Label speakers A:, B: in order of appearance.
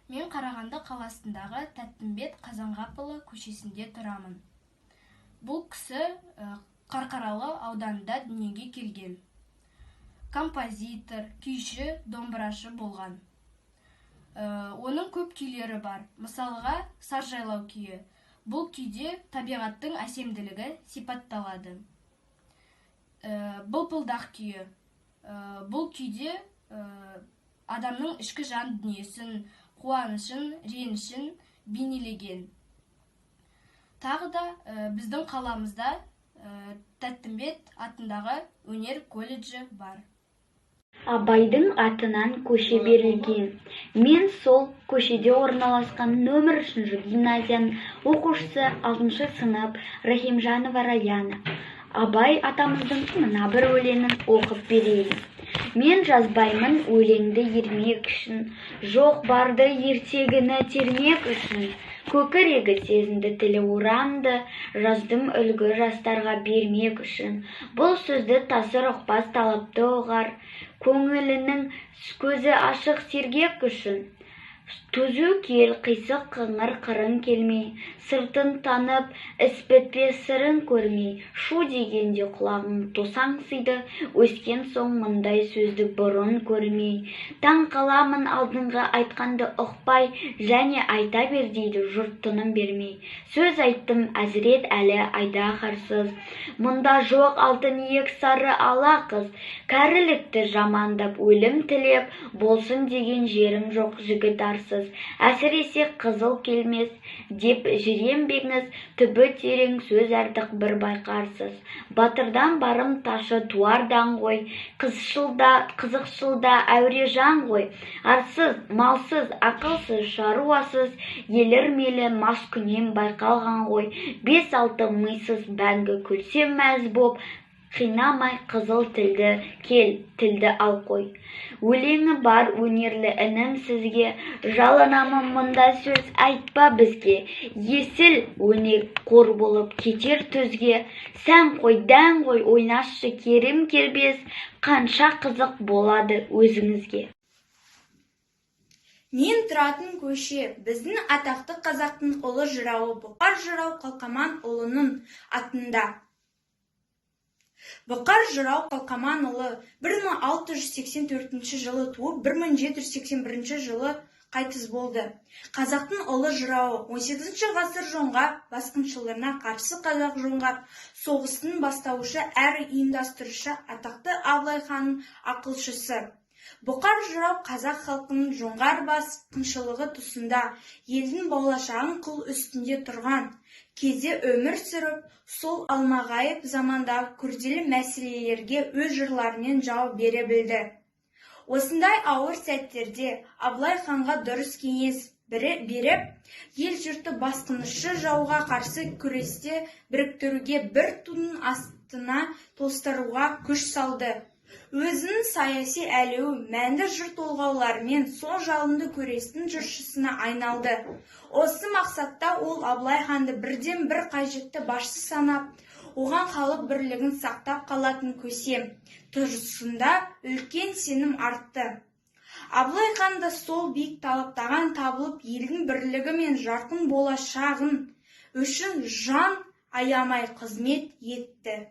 A: Мен Қарағанды қаласындағы Тәттімбет Қазанғапұлы көшесінде тұрамын. Бұл кісі Қарқаралы ауданында дүниеге келген. Композитор, күйші, домбырашы болған. Оның көп күйлері бар. Мысалға, «Саржайлау» күйі. Бұл күйде табиғаттың әсемділігі сипатталады. «Былпылдақ» күйі. Бұл күйде адамның ішкі жан дүниесін, қуанышын, ренішін бейнелеген. Тағы да біздің қаламызда Тәттімбет атындағы өнер колледжі бар.
B: Абайдың атынан көше берілген. Мен сол көшеде орналасқан нөмір 3 гимназияның оқушысы, 6 сынып, Рахимжанова Раяна. Абай атамыздың мына бір өлеңін оқып берейін. Мен жазбаймын өлеңді ермек үшін, жоқ барды ертегіні термек үшін. Көкірегі сезімді, тілі орамды, жаздым үлгі жастарға бермек үшін. Бұл сөзді тасыр ұқпас, талапты ұғар, көңілінің көзі ашық, сергек үшін. Түзу кел, қисық, қыңыр қырын келмей, сыртын танып, іс бітпес сырын көрмей, шу дегенде құлағың тосаңсиды, өскен соң мұндай сөзді бұрын көрмей. Таң қаламын алдыңғы айтқанды ұқпай, және айта бер дейді жұрт тыным бермей. Сөз айттым, әзірет әлі айдаһарсыз, мұнда жоқ алтын иек, сары ала қыз. Кәрілікті жамандап, өлім тілеп, болсын деген жерім жоқ, жігіт арсыз. Әсіресе қызыл келмес деп жиренбеңіз, түбі терең сөз артық бір байқарсыз. Батырдан барымташы туар даңғой, қызшыл да, қызықшыл да әуре жан ғой. Арсыз, малсыз, ақылсыз, шаруасыз, елірмелі маскүнем байқалған ғой. Бес-алты мисыз мәңгі күлсем мәз боп, қинамай қызыл тілді кел, тілді ал қой. Өлеңі бар өнерлі інім, сізге жалынамын, мұнда сөз айтпа бізге. Есіл өнер қор болып кетер түзге. Сән қой, дән қой, ойнасшы керім кербез, қанша қызық болады өзіңізге.
C: Мен тұратын көше біздің атақты қазақтың ұлы жырауы Бұқар жырау Қалқаманұлының атында. Бұқар жырау Қалқаманұлы 1684 жылы туып, 1781 жылы қайтыс болды. Қазақтың ұлы жырауы, 18 ғасыр жоңғар басқыншыларына қарсы қазақ-жоңғар соғысының бастаушы әрі ұйымдастырушы, атақты Абылай ханның ақылшысы. Бұқар жырау қазақ халқының жоңғар басқыншылығы тұсында, елдің болашағын қыл үстінде тұрған кезде өмір сүріп, сол алмағайып замандағы күрделі мәселелерге өз жырларымен жауап бере білді. Осындай ауыр сәттерде Абылай ханға дұрыс кеңес беріп, ел-жұртты басқыншы жауға қарсы күресте біріктіруге, бір тудың астына тоғыстыруға күш салды. Өзінің саяси әлеуі, мәнді жыр толғауларымен сол жалынды күрестің жыршысына айналды. Осы мақсатта ол Абылай ханды бірден бір қажетті басшы санап, оған халық бірлігін сақтап қалатын көсем тұрғысында үлкен сенім артты. Абылай хан да сол биік талаптан табылып, елдің бірлігі мен жарқын болашағын үшін жан аямай қызмет етті.